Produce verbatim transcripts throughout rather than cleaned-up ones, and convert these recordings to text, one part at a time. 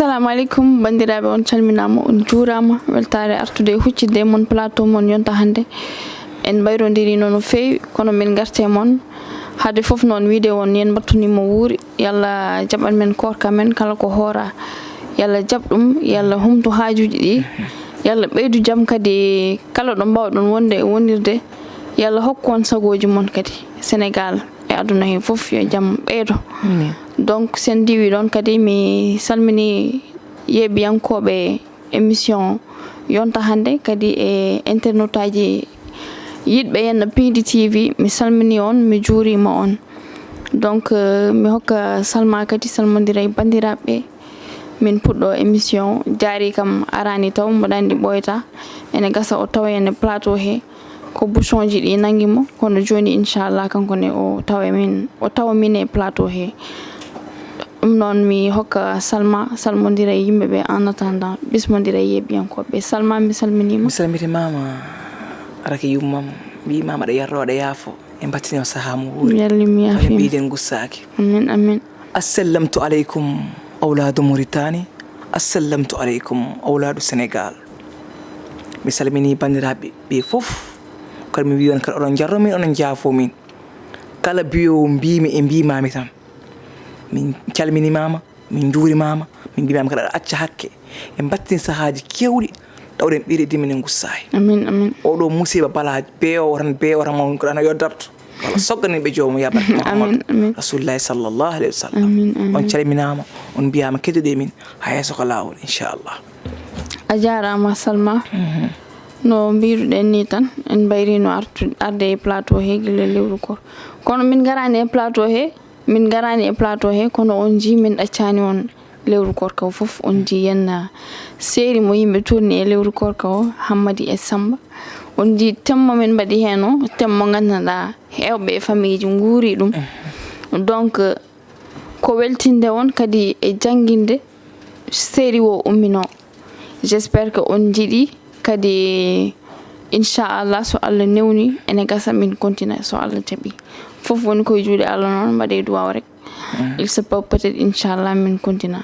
Assalamu aleykum, banndiraaɓe, on calminaama, on njuuraama. Weltaare artude e huccitde e mon plateau mon yonta hannde. En mbayrondirii no feewi, kono min ngarte e mon. Hade fof noon, wiyde on, yen mbattu nii mo wuuri. Yalla jaɓan men koorka men kala ko hoora. Yalla jaɓ ɗum, yalla humtu haajuuji ɗi. Yalla ɓeydu jam kadi kala ɗo mbaawɗon wonde e wonirde. Yalla hokku on sagooji mon kadi. Senegaal e aduna hee fof yo jam ɓeydo. Amin. Donc, sen ndiwi ɗoon kadi, mi salmini yeeɓiyankooɓe émission yonta hannde, kadi e internautaaji yiɗɓe yenna Piindi T V, mi salmini on, mi juuriima on. Donc, euh, mi hokka Salma kadi salmondira e banndiraaɓe. Min puɗɗo émission, jaari kam araani taw, mboɗo anndi ɓooyata. Ene gasa o tawa en e plateau he, ko bouchonji ɗi nangi mo, kono jooni inchallah kanko ne o tawa min, o tawa min e plateau he. Ɗum noon mi hokka Salma, salmondira e yimɓe ɓe en attendant, bismondira e yeeɓiyankooɓe. Salma, mi salminiima. Mi salmitimaama, Raki yummam, mbiimaama aɗa yarro, aɗa yaafo. En mbattini o sahaa mo wuuri. Mi yalli, mi yaafiima. Mbiɗen gussaaki. Amin, amin. Assallamtu aleykum, awlaadu Mauritanie. Assallamtu aleykum, awlaadu Senegaal. Mi salmini banndiraaɓe ɓe fof. Kadi mi wiyi on kadi oɗon njarro min, oɗon njaafo min. Kala biyowo mbiimi e mbiimaami tan. Min calminimaama, min njuurimaama, min mbiimaama kadi aɗa acca hakke. En mbattini sahaaji keewɗi, tawɗen ɓiire dimin en gussaay. Amin, amin. Oɗo musiba balaaji, beewo tan, beewo tan, mawni ko ɗano yo darto. Walla sogganin ɓe joomum, ya barke Muhammadu Rasuulullaahi sallallaahu aleyhi wa sallam. Amin, amin. On calminaama, on mbiyaama keddoɗe min, haa yeeso ko laawol, inchallah. A jaaraama, Salma. Mhm. No mbiiruɗen ni tan, en mbayriino artu-, arde e plateau he gila lewru koor. Kono min ngaraani e plateau he, min ngaraani e plateau he, kono on njii min ɗaccaani on lewru koorka o fof. On njii yenna série mo yimɓe tourni e lewru koorka o, Hammadi e Samba. On njii thème mo min mbaɗi heen o, thème mo nganndanɗaa heewɓe e famille ji nguuri ɗum. Mhm. Donc, ko weltinde on kadi e jannginde série o umminoo. J'espère que on njiɗi kadi, inchallah, so Allah newni, ene gasa min continue, so Allah jaɓi. Fof woni koye juuɗe Allah noon, mbaɗe duwaaw rek. Mm. Il se peut peut-être, inchallah, min continue.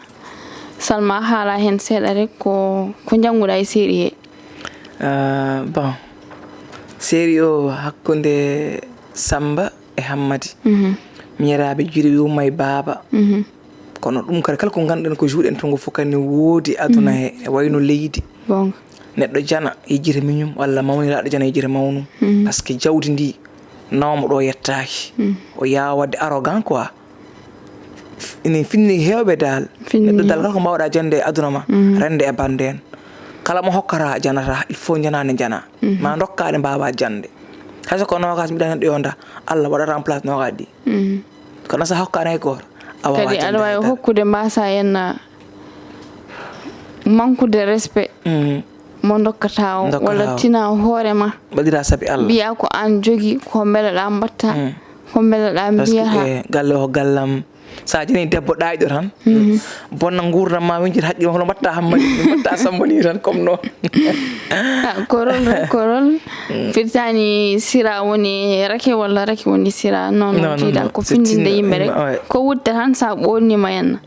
Salma, haala heen seeɗa rek, ko, ko njannguɗaa e série he? Ah, bon, série o hakkunde Samba e Hammadi. Mhm. Miñiraaɓe Jiri Yumma e Baaba. Mhm. Kono ɗum kadi, kala ko ngannduɗen ko juuɗen to, ngo fof kadi ne woodi aduna he, e wayno leydi. Goonga. Neɗɗo jana, yejjita miñum, walla mawniraaɗo jana, yejjita mawnum. Mhm. Parce que jawdi ndi, nawma ɗo yettaaki. Mhm. O yaawa waɗde arrogant quoi. Ene finni heewɓe dal. Finni. Neɗɗo dal, kala ko mbaawɗaa jande e aduna ma, mhm, rende e bande en. Kala mo hokkata, janata, il faut njana nde njana. Mhm. Ma ndokka nde mbaawa jande. Hay so ko noogaas mbiɗa neɗɗo yo nda, Allah waɗa remplace noogaas ɗi. Mhm. Kono so a hokkaani hay gooto, a waawaa jannde hay dara. Kadi aɗa waawi hokkude, mbaasa en, ah, manque de respect, mhm, mo ndokkata o, ndokkata walla o, tina hoore ma. Mbaɗira sabi Allah. Mbiya ko aan jogi, ko mbelaɗaa mbatta, mhm, ko mbelaɗaa mbiyata. Parce que, eh, galle o ko gallam. So a jani debbo ɗaayɗo tan, mhm, bonna nguurndam ma, winjita haqqil ma, kono mbaɗta Hammadi, mbaɗta Samba ni tan, comme noon. Ah, ko rôle rek, ko rôle. Mm. Firtaani sira woni rake walla rake woni sira. Non, non, non, tiiɗa, non. Ko findinde yimɓe rek. Ouais. Ko wutte tan, so a ɓoorniima en,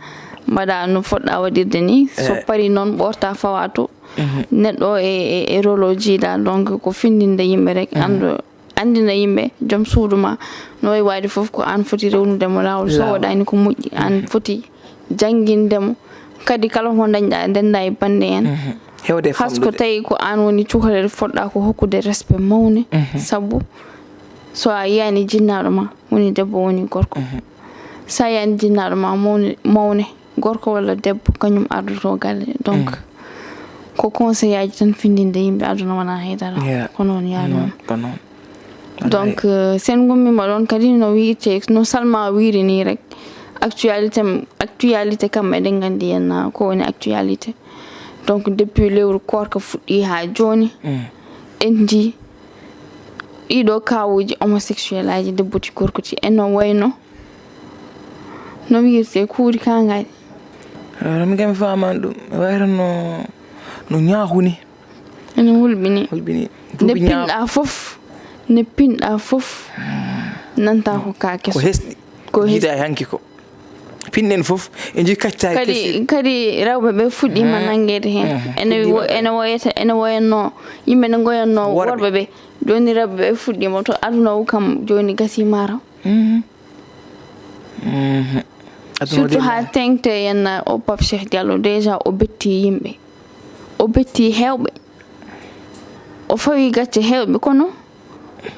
mbaɗa no fotɗa waɗirde ni. So, eh, parii noon, ɓoorta fawa to. Mhm. Neɗɗo e, e, e rôle o jiidaa, donc ko findinde yimɓe rek, mhm, anndu, anndina yimɓe, joom suudu ma, no wayi waade fof ko aan foti rewnude mo laawol. So, laawol, waɗaani ko moƴƴi, aan, mhm, foti jannginde mo. Kadi kala ko ndañɗaa, ndenndaa e bannde en. Mhm. Heewde e famɗude. Hay so tawi ko aan woni cukalel, fotɗaa ko hokkude respect mawne, mhm, sabu so a yiyaani jinnaaɗo ma, woni debbo, woni gorko. Mhm. So a yiyaani jinnaaɗo ma mawne, mawne, gorko walla debbo, kañum ardoto galle. Donc, mm, ko conseil aji tan findinde yimɓe, aduna wonaa haydara. Yeah. Ko noon yaani. Noon, ko noon. Donc, wallaahi, euh, sen ngummiima ɗoon kadi, no wiirte, no Salma wiiri nii rek, actualité, actualité kam eɗen nganndi en, ah, ko woni actualité. Donc, depuis lewru koorka fuɗɗii haa jooni, mm, en njii ɗiɗo kaawuuji homosexuel aji, debbo ti gorko ti, e no wayno, no wiirte, kuuɗi kaangaaɗi. Eh, min kam mi faamaani ɗum. Wayata no, no ñaahu ni. Ene hulɓini. Hulɓini. Nde pinɗaa fof, nde pinɗaa fof, hmm, nanta ko ka keso. Ko hesɗi. Ko hesɗi. Jiidaa e hanki ko. Pinɗen fof, en njii kaccaari kadi kesi. Kadi rewɓe ɓe fuɗɗiima nanngeede heen. Mhm. Ene wo-, ene woyata, ene woyatnoo, yimɓe ne ngoyatnoo worɓe ɓe. Jooni rewɓe ɓe fuɗɗiima to aduna o kam, jooni gasiima taw. Mhm. Mhm. Aduna o surtout de haa teeŋti en, o Pape Cheikh Diallo, déjà o betti yimɓe. O betti heewɓe. O fawi gacce heewɓe, kono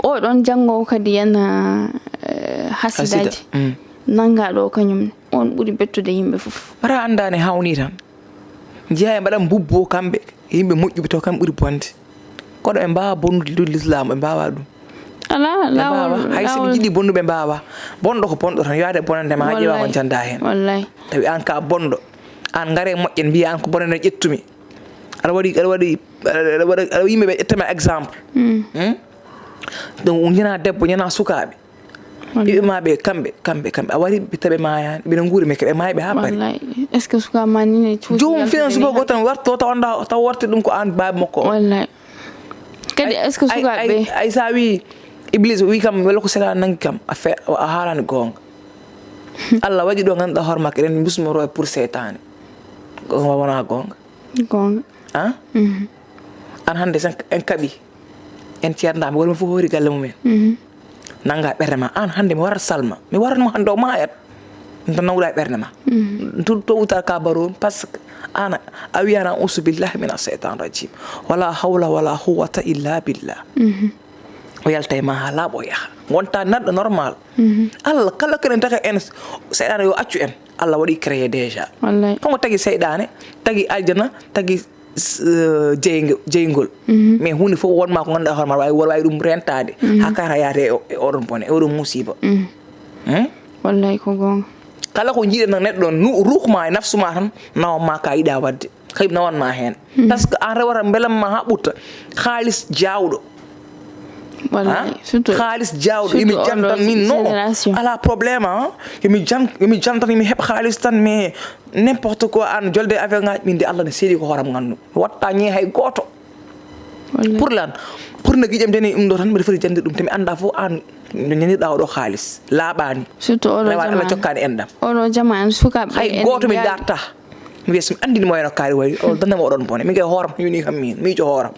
oɗon janngoowo kadi en, eh, hasidaaji. Hasida. Mm. Nanngaaɗo o kañum ne, on ɓuri bettude yimɓe fof. Wara anndaani hawni tan. Njiyaa e mbaɗa mbubbo kamɓe, yimɓe moƴƴuɓe taw kamɓe ɓuri bonde. Kono ɓe mbaawa bonnude leydi lislaam, ɓe mbaawa ɗum. Alaa, ɓe laawol, mbaawa. Hay so ɓe laawol. Njiɗi bonnude, ɓe mbaawa. Bonɗo ko bonɗo tan, yo aade bonande ma, haa ƴeewa ko njanɗaa heen. Wallay. Tawi aan ka bonɗo. Aan ngare moƴƴen, mbiya aan ko bonande ƴettumi. Aɗa waɗi, aɗa waɗi, aɗa waɗa, aɗa yimɓe ɓe ƴettama exemple. Mm. Hmm? Donc, ñana debbo, ñana sukaaɓe. Wallay. Ɓiɓɓe ma ɓe, kamɓe, kamɓe, kamɓe. A wari, ɓe taɓe maayaani, ɓe no nguuri, mais keɓe maayi ɓe haa paari. Wallay. Est-ce que sukaaɓe ma ni ne cuusi? Joomum yaltude financement heen? Gooto tan warto, taw annda, taw warti ɗum ko aan baaba makko o. Wallay. Kadi, ay, est-ce que ay, sukaaɓe ay, ɓe? Ay, so a wii Iblis, o wii kam, walla ko seytaane nanngi kam, a fe-, a haalaani goonga. Allah waɗi ɗo ngannduɗaa hoore makko, eɗen mbismoroo pour seytaane. Ko wonaa goonga. Goonga. Ah? Mhm. Aan hannde sen en kaɓi. En ceerndaama, woni fof hoori galle mum en. Mhm. Nannga ɓernde ma. Aan hannde mi warat Salma. Mi warat mo hannde o maayat. Nta nawɗa e ɓernde ma. Mhm. Tout, tôt ou tard ka baro, parce que aan a wiyaani, "Auzu billahi mina seytaani rajim. Wala hawla wala quwwata illa billah." Mhm. O yalta e ma haa laaɓa o yaha. Wonta neɗɗo normal. Mhm. Allah, kala ko en taka en, seyɗaane yo accu en. Allah waɗi créé déjà. Wallay. Kanko tagi seyɗaane, tagi aljana, tagi s-, eh, jeyge-, jeyngol. Mhm. Mais huunde fof won ma ko ngannduɗaa hoore ma, waawi, waawi ɗum rentaade. Mhm. Haa kara yaade e o-, e oɗon bone, e oɗon musiba. Mhm. Hmm? Wallay ko goonga. Kala ko njiiɗen tan neɗɗo nu-, ruuhu ma e nafsu ma tan, nawan ma ka yiɗa waɗde. Kañum nawan ma heen. Mhm. Parce que aan rewata mbelan ma haa ɓurta. Haalis jaawɗo. Wallay, ha? Surtout, haalis jaawɗo, surtout imi jam tan min, no, génération. Ala problème, ha? Imi jam, imi jam tan, imi heɓa haalis tan, mais n'importe quoi, aan jolde affaire ngaji, min de Allah ne seedi ko hooram ngannu. Mi watta ñee hay gooto. Wallay. Pour lan? Pour no giƴam deni ɗum ɗo tan, mbiɗa foti jannde ɗum, te mi annda fof aan no ñanirɗa oɗo haalis. Laaɓaani. Surtout oɗo rewa Allah jamaanu. Cokkaani enɗam. Oɗo jamaanu sukaaɓe hay en gooto mi jaali. Darta. Mi wiya, so mi anndini mo heno kaari wayi, o dannda mo oɗon bone. Min kay hooram, yoni kam min, miijo hooram.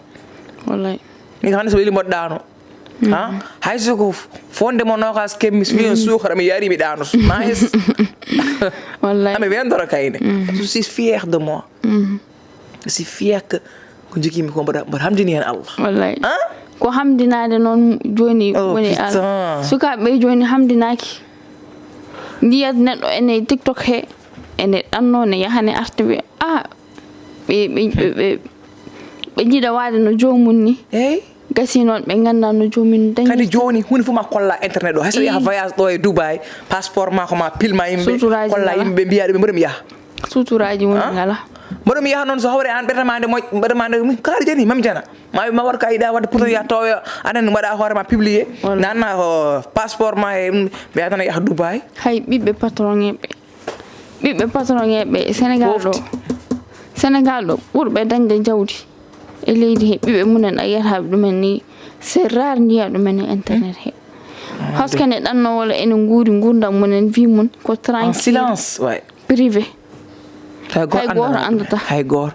Wallay. Min kam hannde so weli mboɗo ɗaano. Mhm. Ha? Hay so ko fonde mo nogas kemmi, so wiyan suukara, mi yari, mi ɗaano. Nice. Wallay. Ami wendoro kayne. Mhm. Je suis fier de moi. Mhm. Je suis fier que ko jogimi ko mboɗo, mboɗo hamdini hen Allah. Wallay. Ha? Ko hamdinaade noon jooni. Oh, woni putain. Sukaaɓe ɓe jooni hamdinaaki. Ndiyat neɗɗo ene TikTok he. Ene ɗanno, ne yaha, ne arta, ɓe, ah, ɓe, ɓe, ɓe, ɓe, ɓe njiɗa waade no joomum ni. Eey. Gasi noon, ɓe ngannda no joomum dañi. Kadi jooni, huunde fof ma kolla internet o. Hay so yaha voyage ɗo e Dubai, passeport ma ko ma pilma yimɓe, suturaaji kolla ngala. Yimɓe, mbiya ɗum, mboɗo mi yaha. Suturaaji woni ngala. Mboɗo mi yaha noon, so hawre aan ɓerɗe ma nde moƴ-, ɓerɗe ma nde, min kaari jani, mami jana. Ma, ma war ka yiɗa waɗde, pour ya toowe, aɗa anndi mbaɗa hoore ma publié. Wallay. Nanna ko passeport ma e, mbiya tan a yaha Dubai. Hay ɓiɓɓe patron en ɓe. Ɓiɓɓe patron en ɓe Sénégal ɗo. Mofti. Sénégal ɗo ɓurɓe dañde jawdi e leydi he, ɓiɓɓe mumen a yiyata ɗumen ni, c'est rare njiya ɗumen e internet he. Ah, hoskane ɗanno walla ene nguuri nguurndam mumen, vie mum ko en tranquille. Silence, ouais. Privé. Hay gooto anndataa. Hay gooto.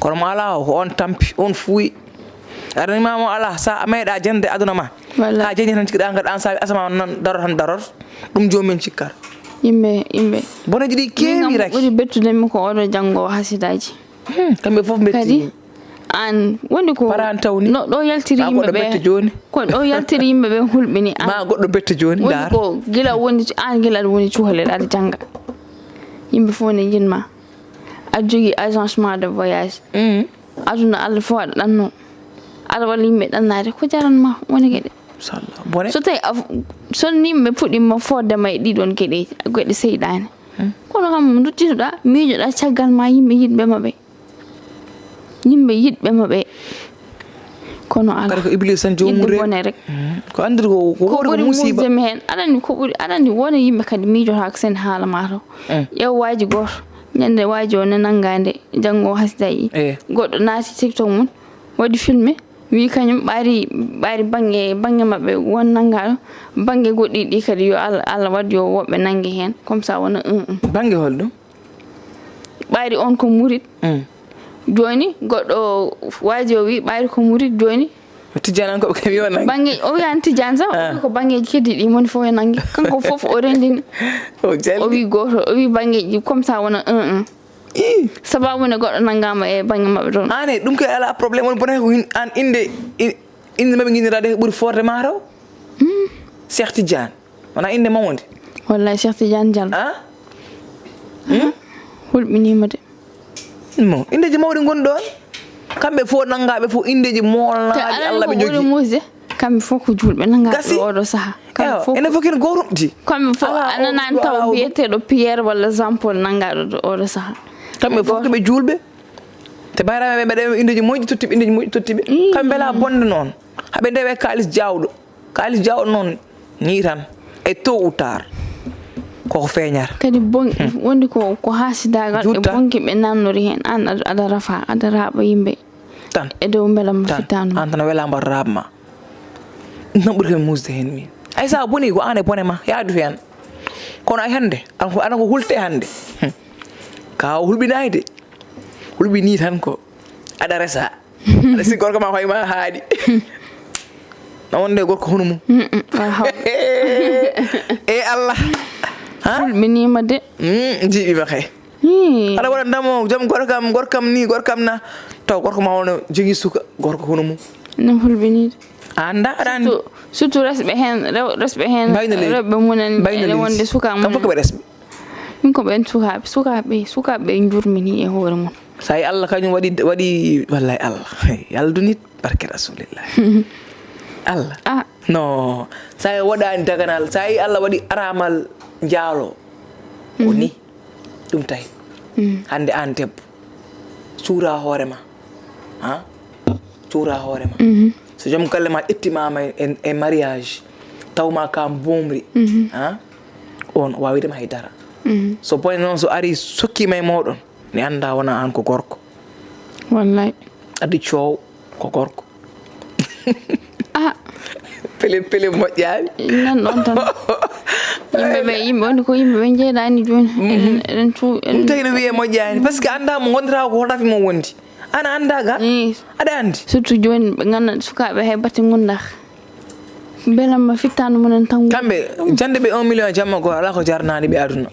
Kono mo alaa o, ko on tampi, on fuuyi. Aɗa anndi ma mo alaa, so a meeɗa jañde aduna ma. Wallay. A jañi tan cikkiɗa ngal, aan so a asama nan daro tan daror. Ɗum joomum en cikkata. Yimɓe, yimɓe. Boneji ɗi keewi raki. Min kam ɓuri bettude mi ko oɗo janngoowo hasidaaji. Hmm, kamɓe fof mbetti. Kadi, aan woni ko paraan tawni. No ɗo yaltiri yimɓe ɓe. Goɗɗo bette jooni. Ko ɗo yaltiri yimɓe ɓe hulɓini aan. Ma goɗɗo bette jooni, woni ndaar. Ko gila woni, aan gila aɗa woni cukalel, aɗa jannga. Yimɓe fof ne njiɗ ma. Aɗa jogii agence ma de voyage. Mm. Aduna Allah fof aɗa ɗanno. Aɗa walla yimɓe ɗannaade. Ko jaran ma woni geɗe? Inchallah. Bone. So tawi a f-, so yimɓe puɗɗiima fodde ma e ɗiɗon geɗe, geɗe seyɗaane. Mm. Kono kam nduttinoɗa, miijoɗa caggal ma yimɓe yiɗɓe ma ɓe. Yimɓe yiɗɓe ma ɓe. Kono alaa. Kadi ko Iblis tan joomum. Yiɗde re-, bone rek. Mm. Ko anndude ko, ko ko hoore ko ɓuri musiba. Muusde mi heen. Aɗa anndi ko ɓuri, aɗa anndi wona yimɓe kadi miijotaako sen haala ma taw. Mm. Ƴeew waaji gooto. Ñande waaji o ne nanngaande, janngo o hasida yi. Eh. Goɗɗo naati TikTok mum, waɗi filmé, Wi kañum ɓaari, ɓaari bannge, bannge maɓɓe won nanngaaɗo, bannge goɗɗi ɗi kadi yo Allah, Allah waɗ yo woɓɓe nannge heen, comme ça wona un un. Bannge holɗum? Ɓaari on ko murit. Mm. Jooni goɗɗo waaji o wi ɓaari ko murit, jooni. Tijjanankooɓe kam yo nannge. Bannge, o wiyaani Tijjaan sax, o wi ko banngeeji keddi ɗi moni fof e nannge. Kanko fof o renndini. O jalli. O wi gooto, o wi banngeeji comme ça wona un un. Ii. Sababu ne goɗɗo nanngaama e bannge maɓɓe toon. Aan e ɗum kay alaa problème, woni bonata ko hin-, aan innde, in-, innde maɓɓe nginniraade ɓuri foorde ma taw? Mm. Cheikh Tidiane. Wona innde mawnde? Wallaay Cheikh Tidiane Diallo. Ah? Hmm? Hulɓiniima de. Mo, indeeji mawɗi ngoni ɗoon. Kamɓe fof nanngaaɓe fof indeeji moolnaaɗi Allah ɓe njogii. Muusde, kamɓe fof ko juulɓe nanngaaɓe. Gasi. Oɗo sahaa. Kamɓe fof enen fof ken gooruɗi. Kamɓe fof a nanaani taw biyeteeɗo Pierre walla Jean Paul nanngaaɗo ɗo oɗo sahaa. Kamɓe fof ko ɓe juulɓe. Te bayraaɓe ɓe mbaɗa indeeji moƴƴi tottiɓe, indeeji moƴƴi tottiɓe. Ii. Kamɓe mbela bonde noon. Haɓe ndewe kaalis jaawɗo. Kaalis jaawɗo noon nii tan, e tôt ou tard, koko feeñata. Kadi bon-, wonde ko, ko haasidaagal e bonki ɓe naamnori heen. Aan aɗa, aɗa rafa, aɗa raaɓa yimɓe. Tan. E dow mbela ma fittaandu ma. Aan tan a welaa mbaɗa raaɓ ma. Ɗum tan ɓuri kam muusde heen min. Hay so a bonii ko aan e bone ma, yaadu heen. Kono ay hannde, aan ko, aan ko hulte hannde. Ka o hulɓinaay de. Hulɓinii tan ko aɗa resa. Aɗa sikki gorko ma hoy ma haaɗi. Na wonde gorko hono mum. Mm, mm, aha. E Allah. Ha? Hulɓiniima de. Mm, jiiɓiima kay. Ii. Aɗa waɗa ndamo, jom gorko am, gorko am ni, gorko am na. Taw gorko ma wona jogii suka, gorko hono mum. No hulɓinii de. A annda, aɗa anndi. Surtout, surtout resɓe heen, rew-, resɓe heen, mbayno leydi. Rewɓe mumen, mbayno ene leydi. Wonde suka kam mumen. Fof ko ɓe resɓe. Min ko ɓeen sukaaɓe, sukaaɓe, sukaaɓe ɓe njurmini e hoore mum. So ay Allah kañum waɗi, waɗi, wallay Allah. Hey, Allah dunit, barke Rasulillah. Allah. Ah. No, so ay waɗaani daganal, so ay Allah waɗi aramal njaalo. Ko ni, ɗum tawi. Mm. Hannde aan debbo, cuura hoore ma. Ha? Cuura hoore ma. Mhm. So joom galle ma ƴettimaama e, e mariage, taw ma ka mboomri. Mhm. Ha? On o waawi wiide ma hay dara. Mhm. So bone noon, so ari sokkiima e mooɗon, ne annda wona aan ko gorko. Wallay. Addi coow ko gorko. Ah. Pele, pele moƴƴaani. Nan ɗon tan. Yimɓe ɓe, yimɓe woni ko yimɓe ɓe njeeɗaani jooni. Mhm. Eɗen, eɗen tu-, ɗum eɗen tawi no wiyee moƴƴaani. Parce que annda mo ngondiraa ko hol rafi mo wondi. Aan a annda ga? Ii. Aɗa anndi? Surtout jooni ɓe ngannduɗaa sukaaɓe hay batte ngondaa. Mbela ma fittaandu mumen tan. Kamɓe, jannde ɓe un million jamma goo, alaa ko jarnaani ɓe aduna.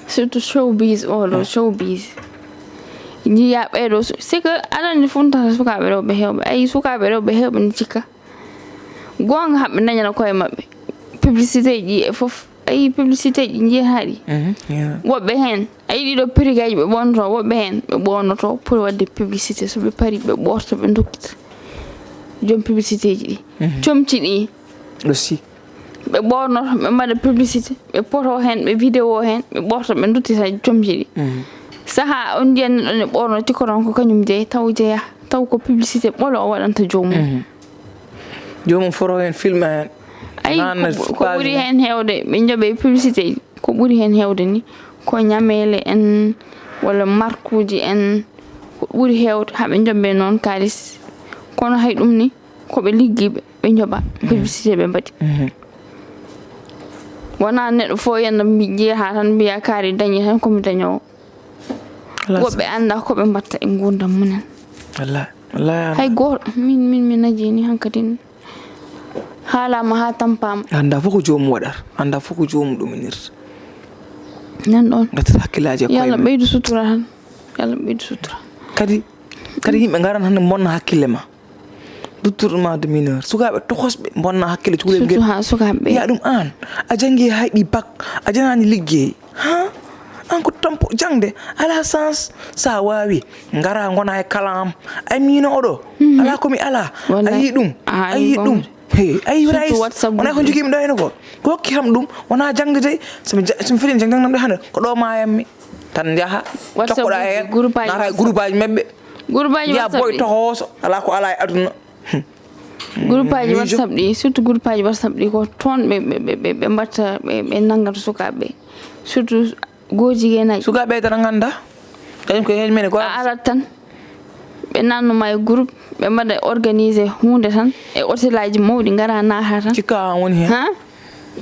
Surtout showbiz o ɗo, showbiz. Njiyaa ɓee ɗo, su-, c'est que aɗa anndi fof tata sukaaɓe rewɓe heewɓe. Ayi sukaaɓe rewɓe heewɓe ne cikka. Goonga haɓe dañana koye maɓɓe. Publicité ji e fof. Ayi publicité ji njeehaaɗi. Mhm, yeah. Woɓɓe heen, ayi ɗiɗo perruque ji ɓe ɓoornoto, woɓɓe heen ɓe ɓoornoto pour waɗde publicité. So ɓe parii, ɓe ɓoorta, ɓe ndokkita joom publicité ji ɗi. Mhm. Comci ɗi. Aussi. Ɓe ɓoornoto, ɓe mbaɗa publicité, ɓe poto heen, ɓe vidéo heen, ɓe ɓoorta, ɓe ndottita comci ɗi. Mhm. Sahaa on njiyan neɗɗo ne ɓoorno tikkoron ko kañum jeyi, taw jeyaa. Taw ko publicité ɓolo o waɗanta joomum. Mhm. Joomum foto heen, filma heen. Ayi, naatna ko, ko ɓuri heen heewde, ɓe njoɓe publicité ji. Ko ɓuri heen heewde ni, ko ñameele en, walla markuuji en, ko ɓuri heewde, haa ɓe njoɓe noon kaalis. Kono hay ɗum ni, ko ɓe liggiiɓe, ɓe njoɓa publicité ɓe mbaɗi. Mhm. Wonaa neɗɗo fof yenna mbi-, jeyaa tan mbiya kaari dañi tan ko mi dañoowo. Woɓɓe anndaa ko ɓe mbaɗta e nguurndam mumen. Wallaahi, wallaahi. Hay gooto, min, min, mi najii ni hankadi. Haalaama haa tampaama. Anndaa fof ko joomum waɗata. Anndaa fof ko joomum ɗuminirta. Nan ɗon. Ngartata hakkillaaji e koye mum. Yo Allah ɓeydu sutura tan. Yo Allah ɓeydu sutura. Kadi, kadi yimɓe ngaran hannde mbonna hakkille ma. Détournement de mineur. Sukaaɓe tokosɓe mbonna hakkille cukalel ngel. Surtout haa sukaaɓe ɓe. Wiya ɗum aan, a janngi hay ɓi bac, a janaani liggey. Ha? Aan ko tampo jaŋde, alaa sens. So a waawi, ngara ngona e kala am. Ay miino oɗo, alaa ko mi alaa. Wallay. A yii ɗum, a yii ɗum. He, a yii wona. Surtout WhatsApp wona ko groupe. Njogiimi ɗo heno ko. Ko hokki kam ɗum, wona jaŋde de. So mi ja-, so mi foti jaŋ-, jaŋnam ɗo hannde, ko ɗo maayammi. Tan njaha, tokkoɗaa heen, naata e groupe aji maɓɓe. Groupe aji WhatsApp ɗi. Njiya boy tohooso, alaa ko alaa e aduna. Groupe aji WhatsApp ɗi, surtout groupe aji WhatsApp ɗi, ko toon ɓe, ɓe, ɓe, ɓe, ɓe mbatta, ɓe, ɓe nanngata sukaaɓe ɓe. Surtout goo jigeenaaji. Sukaaɓe tan ngannda. Kañum ko heen mene ko. A arat tan. Ɓe ɓe nannu ma e groupe, ɓe mbaɗa organisé huunde tan e hôtel aji mawɗi, ngara naata tan. Cikka an woni hen. Ha?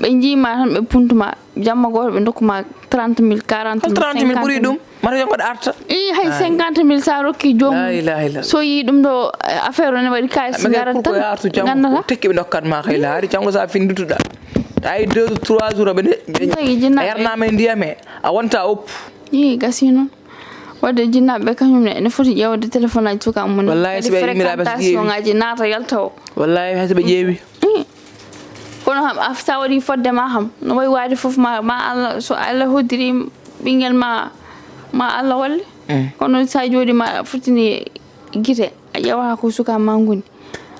Ɓe njiima tan, ɓe puntu ma, jamma gooto ɓe ndokku ma trente mille, quarante mille, trente mille ɓuri ɗum. Mata jon mbaɗa arta. I, hay cinquante mille sa rokki joom. La ilaha illallah. So yi ɗum ɗo, eh, affaire o ne waɗi kay si ngara tan. Artu janngo gandata. Tekki ɓe ndokkat ma kay laari janngo sa findutuɗa. Tawi deux trois jours ɓe ne. Tagi jinnaɓe. A yarnama e ndiyam he, a wonta oppu. I, gasi noon. Wadde jinnaaɓe ɓe kañum ne ene foti ƴeewde téléphone aji suka mum. Wallahi, kadi so ɓe immira ɓe so ƴeewi. Fréquentation ngaji naata yalta o. Wallahi, hay so ɓe ƴeewi. Kono kam, a, sa waɗi fodde ma kam, no wayi waade fof ma, ma Allah, so Allah hoddiri ɓinngel ma, ma Allah walle. Kono sa jooɗi ma fottini gite, a ƴeewata ko suka ma ngoni.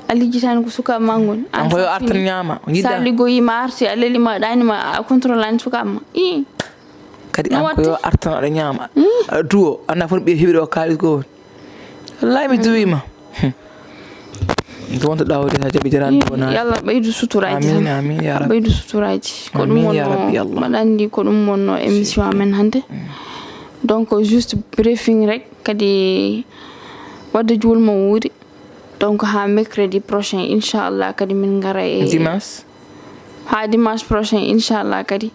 A lijjitani ko suka ma ngoni. An ko yo artan ñaama, sa liggoyi ma arti, a leli ma, ɗani ma, a contrôle ani suka ma. I. Kadi an ko yo artan aɗa ñaama. Aɗa duwo, anda fon ɓiye heɓi ɗo kaalis goo woni. Wallahi mi duwima. Ɗum wonto ɗawde ha jaɓi jarani wona. Yo Allah ɓeydu suturaaji. Amin, amin, ya Rabbi. Ɓeydu suturaaji. Ko ɗum wonno, mbaɗa anndi ko ɗum wonno émission amen hannde. Donc, juste briefing rek, kadi wadde juulmo wuuri. Donc, ha mercredi prochain, inchallah, kadi min ngara e dimanche. Ha dimanche prochain, inchallah, kadi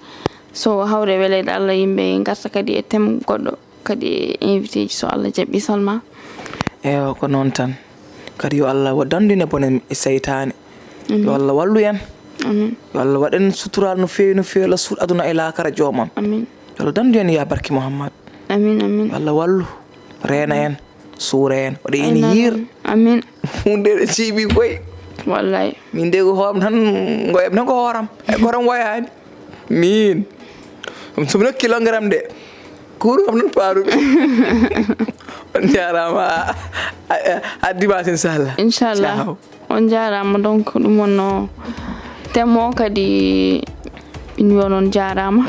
so hawre weleede Allah, yimɓe ngarta kadi e thème goɗɗo, kadi e invité ji, so Allah jaɓi, Salma. Ewa, ko noon tan. Kadi yo Allah wa-, dandine bone e seytaane. Yo Allah wallu en. Amin. Yo Allah waɗ en sutural no feewi, no feewi, Allah suut aduna e laakara joomam. Amin. Yo Allah dandu en ya barke Muhammad. Amin, amin. Yo Allah wallu, reena en, suura en, waɗa en yiir. Amin. Hunde ɗo jiiɓi koy. Wallahi. Min de ko hoom tan, ngoyam tan ko hooram. Ay goram wayani. Min. Ɗum somi nokki longeram de. Kuuru kam noon paaruɓe. On jaaraama. A, a, a dimanche, inchallah. Inchallah. Ciao. On jaaraama. Donc, ɗum wonno thème o kadi, min wiya noon jaaraama.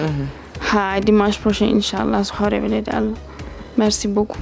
Ha dimanche prochain, inchallah, so hawre weleede Allah. Merci beaucoup.